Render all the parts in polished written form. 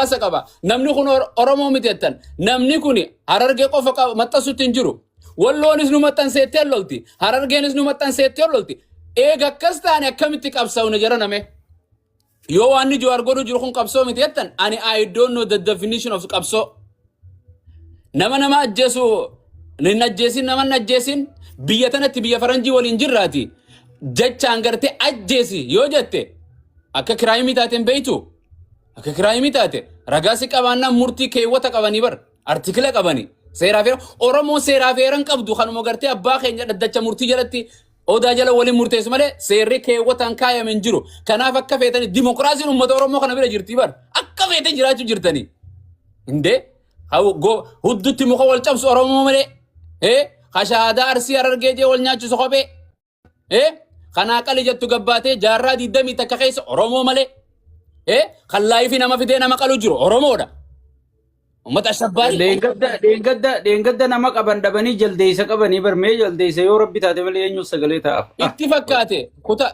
Hawaasa qaba. Namni kun Oromoo miti jettan. Namni kun Harargee qofa maxxansutti hin jiru. Walloonis nu maxxanseettee lolti. Harargeenis nu maxxanseettee lolti. Eega akkas taane akkamitti qabsaa'u jara name? Yoo waan inni Jawaar godhu jiru kun qabsoo miti jettan, ani I don't know the definition of qabsoo. Nama nama ajjeesu hin ajjeesin, nama hin ajjeesin, biyya tanatti biyya faranjii waliin jirraati. Jechaan gartee ajjeesi yoo jette akka crime taateen beeytu, akka crime taate ragaa si qabaannaan murtii keewwata qabanii bar article qabanii seeraa fi Oromoon seeraa fi heeran qabdu kanuma gartee abbaa keenya dhaddacha murtii jalatti odaa jala waliin murteessu malee seerri keewwataan kaayame hin jiru. Kanaaf akka feetanii dimokiraasiin uummata Oromoo kana bira jirti bar, akka feetan jiraachuu jirtanii. Indee huddutti muka wal cabsu Oromoo malee, hashaadaa Arsii Harargee jee wal nyaachisu kophee, kanaa qali jettu gabbaatee jaarraa 21 keessa Oromoo malee, kan live nama fidee nama qalu jiru Oromoodha. Uummata ashabbaarii. Dheengadda nama qaban dhabanii jaldeessa qabanii barmee jaldeessa yoo rabbi taate malee eenyu sagalee ta'aaf. Itti fakkaate kuta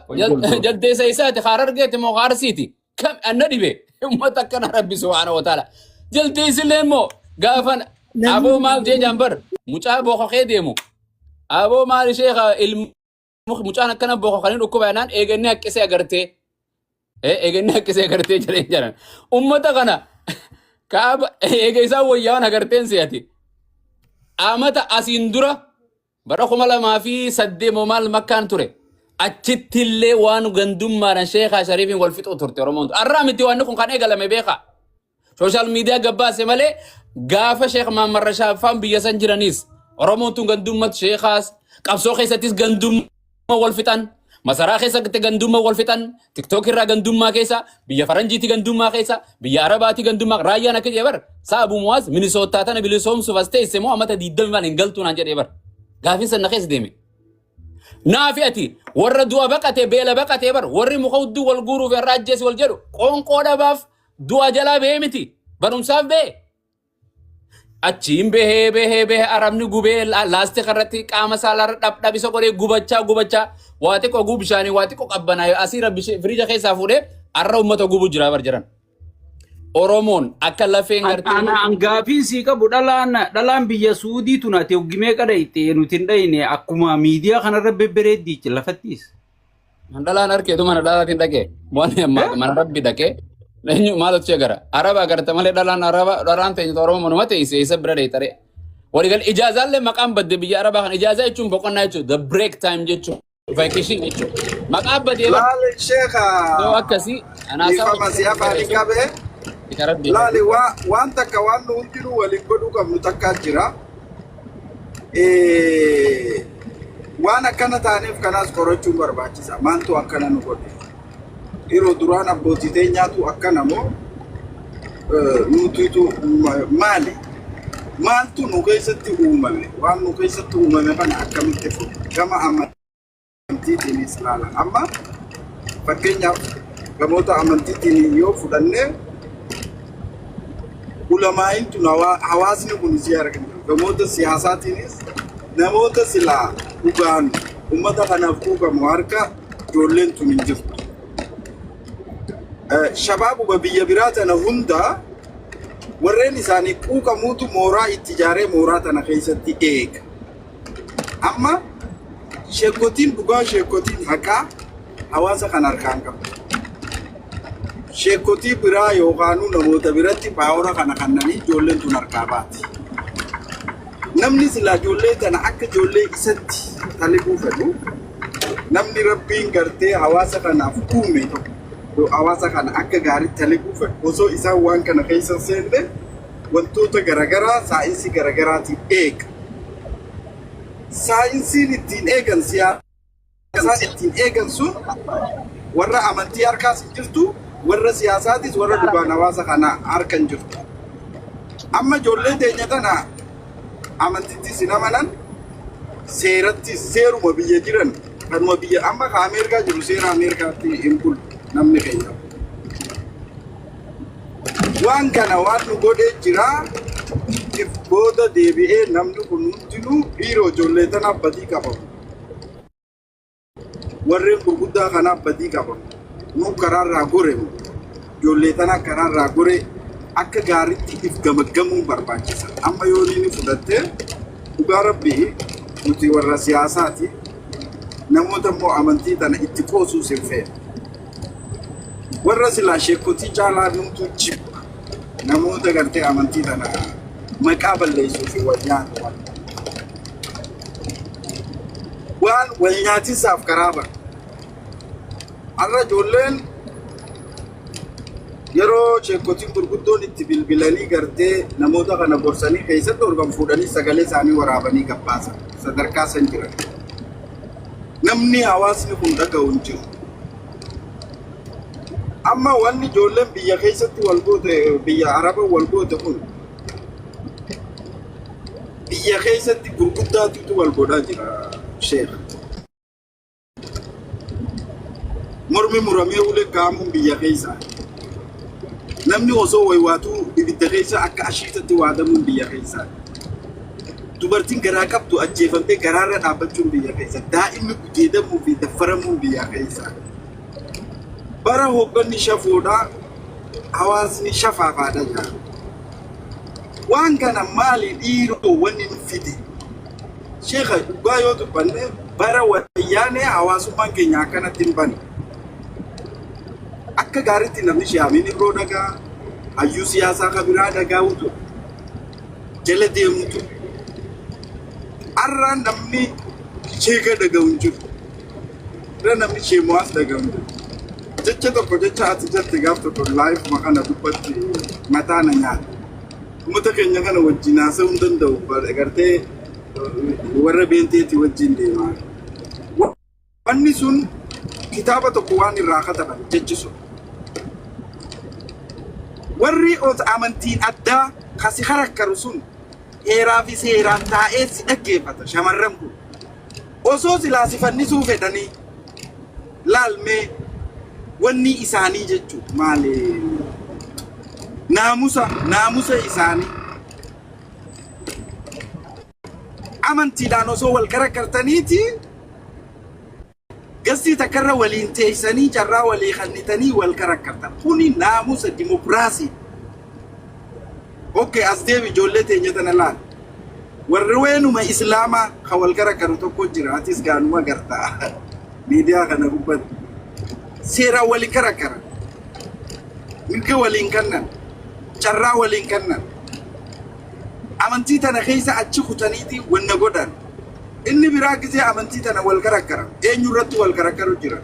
jaldeessa isaati Harargeeti moo Arsiiti kam anna dhibe. Uummata akkana Rabbi subhaana wa ta'ala. Jaldeessillee immoo gaafan aboo maal jee jambar mucaa boqoqee deemu aboo maal ishee ilmu mucaan akkana boqoqanii dhukkuba jennaan eegannee haqqisee agartee eegannee haqqisee agartee jedhee jedhan. Uummata kana kaaba eega isaan wayyaa'an agarteen si'ati. Amata asiin dura bara 2008 moo maal Makkaan ture. Achitti illee waan gandummaadhaan Sheekaa Shariifiin wal fixuu turte Oromoon. Arraa miti waan kun kan eegalame beekaa. Social media gabbaase malee gaafa Sheekh Mahammad Rashaafaan biyya san jiranis Oromoon tun gandummaatti sheekaas qabsoo keessattis gandummaa wal fixan. Masaraa keessatti gandummaa wal fixan. TikTok irraa gandummaa keessa, biyya faranjiitti gandummaa keessa, biyya Arabaatti gandummaa. Raayyaan akka jedhe bar saabu muwaas Minisootaa tana bilisoomsuuf as teesse moo amata 20 maal hin galtuu naan jedhee bar. Gaafin san na keessa deeme. Naafi ati warra du'a baqatee beela baqatee bar, warri muka hudduu wal guuruuf irraa ajjeesi wal jedhu qoonqoo dhabaaf du'a jalaa bahee miti, barumsaaf bahee. Achiin bahee bahee bahee arabni gubee laastika irratti qaama saalarra dhabdhabisa godhee gubachaa gubachaa waa xiqqoo gubuu bishaanii waa xiqqoo qabbanaa'e asiira firiija keessaa fuudhee arra uummata gubuu jira bar jiran. Oromoon akka lafeen gartee. An gaafiin sii qabu, dhalaan biyya Suudii tun ati hoggimee qada itti nuti hin dhayine akkuma miidiyaa kanarra bebbereeddiichi lafattiis. Dhalaan harkeetu mana dhalaatiin dhaqee waan mana rabbi dhaqee eenyu maaltu ishee gara araba agarta malee dhalaan araba dhalaan ta'e Oromoo manuma teesse isa bira dheetaree. Waliigal ijaazaallee maqaan badde biyya arabaa kana. Ijaazaa jechuun boqonnaa jechuudha, the break time jechuudha, vacation jechuudha, maqaan badee bara. Laali sheeka. Yoo akkasii anaasaa. Dhiifama si afaanii qabee. Rabbi. Laali, waan takka waan nu hundinuu waliin godhuu qabnu takkaa jira. Waan akkana taaneef kanaas qorachuun barbaachisa. Maaltu akkana nu godhe? Yeroo duraan abbootii teenyaatu akkana moo nutiitu maali? Maaltu nu keessatti uumame? Waan nu keessatti uumame kana akkamitti furu? Gama amantiitiinis ilaala. Amma fakkeenyaaf gamoota amantiitiin yoo fudhanne, ulamaa'iin tun hawaasni kun si argina. Gamoota siyaasaatiinis namoota silaa dhugaan uummata kanaaf quuqamu harka ijoolleen tun hin jirtu. Shabaabuma biyya biraa tana hunda warreen isaanii quuqamuutu mooraa itti ijaaree mooraa tana keessatti eega. Amma sheekotiin dhugaa, sheekotiin haqaa hawaasa kana harkaan qabu. Sheekotii biraa yookaanuu namoota biratti power kana kannanii ijoolleen tun harkaa baati. Namni silaa ijoollee tana akka ijoollee isatti talibuu fedhu, namni rabbiin gartee hawaasa kanaaf uume tokko hawaasa kana akka gaariitti talibuu fedhu osoo isaan waan kana keessa seenne wantoota garaagaraa saayinsii garaagaraatiin eega. Saayinsiin ittiin eegan, siyaasaan ittiin eegan sun warra amantii harkaas hin jirtu, warra siyaasaatis warra dhugaan hawaasa kana harka hin jirtu. Amma ijoollee teenya tana amantittis hin amanan, seerattis seeruma biyya jiran kanuma biyya amma ka Ameerikaa jiru seera Ameerikaatti hin bulu namni keenya. Waan kana waan nu godhee jira if booda deebi'ee namni kun hundinuu dhiiroo ijoollee tanaaf badii qabamu. Warreen gurguddaa kanaaf badii qabamu. Nu karaarraa goremu. Ijoollee tana karaarraa gore. Akka gaariitti if gamaggamuun barbaachisa. Amma yoo inni fudhattee, dhugaa Rabbii, nuti warra siyaasaati, namoota immoo amantii tana itti qoosuus hin feene. Warra silaa sheekotii caalaa numtuu jibba namoota gartee amantii tana maqaa balleessuu fi wal nyaatu. Waan wal nyaatisaaf karaa bara. Har'a ijoolleen yeroo sheekotiin gurguddoon itti bilbilanii gartee namoota kana gorsanii keessatti organ fuudhanii sagalee isaanii waraabanii gabbaasan, sadarkaa san jiran. Namni hawaasni kun dhaga'u hin jiru. Amma wanni ijoolleen biyya keessatti wal goote, biyya Araba wal goote kun, biyya keessatti gurguddaatutu wal godhaa jira, sheekh. Mormi muramee ulee kaamuun biyya keessaa. Namni osoo waywaatuu ibidda keessa akka ashiitatti waadamuun biyya keessaa. Dubartiin garaa qabdu ajjeefamtee garaarra dhaabbachuun biyya keessa. Daa'imni gudeedamuu fi daffaramuun biyya keessa. Bara hoogganni shafoodhaa, hawaasni shafaafaadha jira. Waan kana maali dhiiroo wanni nu fide? Sheekha, dhugaa yoo dubbanne, bara Wayyaanee hawaasummaan keenya akkanatti hin bane. Akka gaariitti namni Shi'aamiin Ibroo dhagaa, hayyuu siyaasaa kan biraa dhagaa'u ture. Jala deemu ture. Har'a namni sheeka dhaga'u hin jiru. Har'a namni sheemu'aas dhaga'u hin jiru. Jecha tokko, jecha ati jette gaaf tokko live kana dubbatti mataa na nyaata. Uummata keenya kana wajjin haasa'uu hin danda'u. Gartee warra beenteeti wajjin deemaa. Wanni sun kitaaba tokko waan irraa kataban jechi sun. Warri ot amantiin addaa kasi harakkaru sun heeraa fi seeraan taa'ee si dhaggeeffata shamarran kun. Osoo silaa si fannisuu fedhanii, laalmee wanni isaanii jechuun maali, naamusa isaanii amantiidhaan osoo wal karakkartaniiti gastii takkarra waliin teessanii carraa walii kennitanii wal karakkartan. Kuni naamusa dimokiraasii. Okay, as deebi, ijoollee teenya tana laal. Warri weenuma islaamaa kan wal karakkaru tokko jira. Atis gaanuma gartaa miidiyaa kana gubbatti. Seeraan waliin karakkaran. Mirga waliin kennan. Carraa waliin kennan. Amantii tana keessa achi kutaniiti wanna godhan. Inni biraa gisee amantii tana wal karakkaran. Eenyu irratti wal karakkaru jira?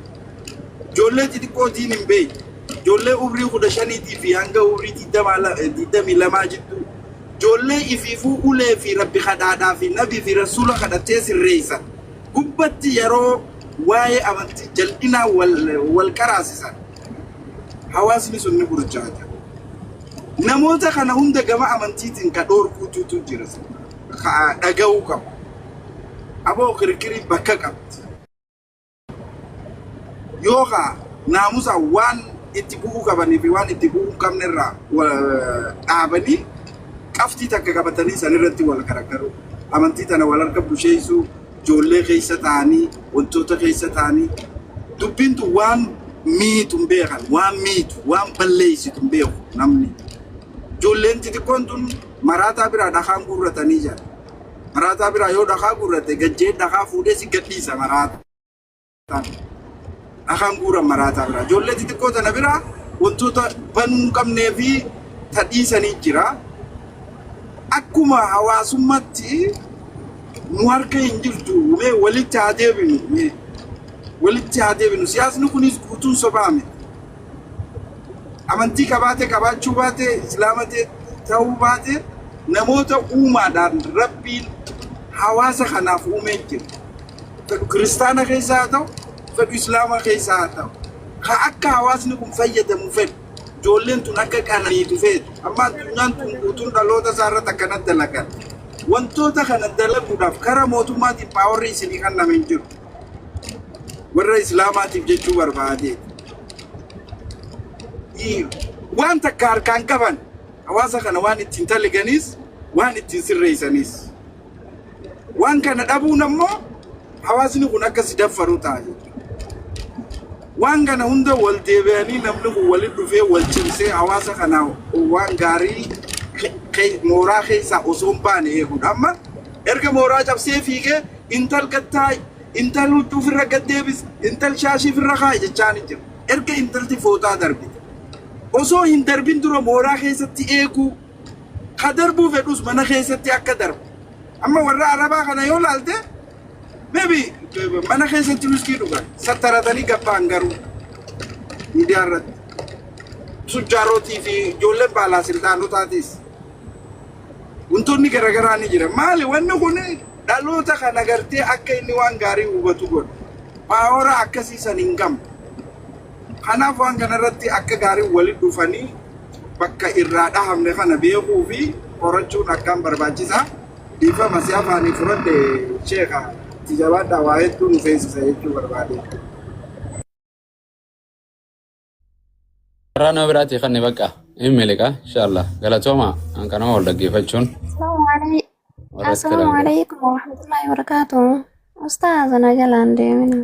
Ijoollee xixiqqoo diin hin beekne. Ijoollee umrii 15tii fi hanga umrii 22 jidduu. Ijoollee ifiifuu ulee fi Rabbi kadhaadhaa fi nabii fi rasuula kadhattee sirreessan. Gubbatti yeroo waa'ee amantii jal'inaa wal qaraasisan, hawaasni sun ni burjaaja. Namoota kana hunda gama amantiitiin ka dhoorkuututu jira. Ka dhaga'uu qabu. Aboo, kirkirii bakka qabdi. Yookaan naamusa waan itti bu'uu qabanii fi waan itti bu'uu hin qabne irraa dhaabanii qabxii takka qabatanii san irratti wal garagaru. Amantii tana wal harka busheessuu, ijoollee keessa ta'anii, wantoota keessa ta'anii, dubbiin tun waan miitu hin beekan, waan miitu, waan balleessitu hin beeku namni. Ijoolleen xixiqqoon tun maraataa biraa dhakaan guurratanii jira. Maraataa biraa yoo dhakaa guurrate, gajjee dhakaa fuudhee si gadhiisa maraataan. Dhakaan guuran maraataa biraa. Ijoollee xixiqqoo tana biraa wantoota banuu hin qabnee fi tadhiisanii jira. Akkuma hawaasummaatti nu harka hin jirtu, mee walitti haa deebinu, mee walitti haa deebinu. Siyaasni kunis guutuun sobaa miti. Amantii qabaate, qabaachuu baate, islaama ta'uu baate, namoota uumaadhaan Rabbiin hawaasa kanaaf uumee jira. Fedhu kiristaana keessa haa ta'u, fedhu islaama keessa haa ta'u. Ka akka hawaasni kun fayyadamu fedhu, ijoolleen tun akka qananiitu feetu. Amma addunyaan tun guutuun dhaloota isaa irratti akkana dalagan. Wantoota kana dalaguudhaaf karaa mootummaatiin powerri isinii kenname hin jiru. Warra islaamaatiif jechuu barbaade. Waan takka harkaan qaban, hawaasa kana waan ittiin taliganis, waan ittiin sirreessanis. Waan kana dhabuun ammoo hawaasni kun akka si daffaru ta'a jechuudha. Waan kana hunda wal deebi'anii namni kun walitti dhufee wal cimsee hawaasa kana waan gaarii mooraa keessaa osoo hin baane eeguudha. Amma erga mooraa cabsee fiigee intal gattaa'i, intal huccuu ofirra gad deebisi, intal shaashii ofirra kaa'i jechaa ni jira. Erga intalti fooxaa darbite. Osoo hin darbin dura mooraa keessatti eeguu, ka darbuu fedhus mana keessatti akka darbu. Amma warra Arabaa kana yoo laalte maybe mana keessatti wiskii dhugan sattaratanii gabbaan garuu miidiyaa irratti. Sujjaarootii fi ijoolleen baalaa silxaanotaatis wantoonni garaagaraa ni jira. Maali wanni kun dhaloota kana gartee akka inni waan gaarii hubatu godha. Power akkasii san hin qabnu. Kanaaf waan kanarratti akka gaarii walitti dhufanii bakka irraa dhahamne kana beekuu fi qorachuun akkaan barbaachisaa. Dhiifama si afaanii fudhadhe sheeka itti jabaadhaa waa hedduu nu feesisa jechuu barbaade. Karaa nama biraatti kan bakka hin miliqa inshallah galatooma an kanama wal dhaggeeffachuun warra Assalamu itti alaikum warahmatullahi wabarakatuh. Ustaaz na jalaan deemina.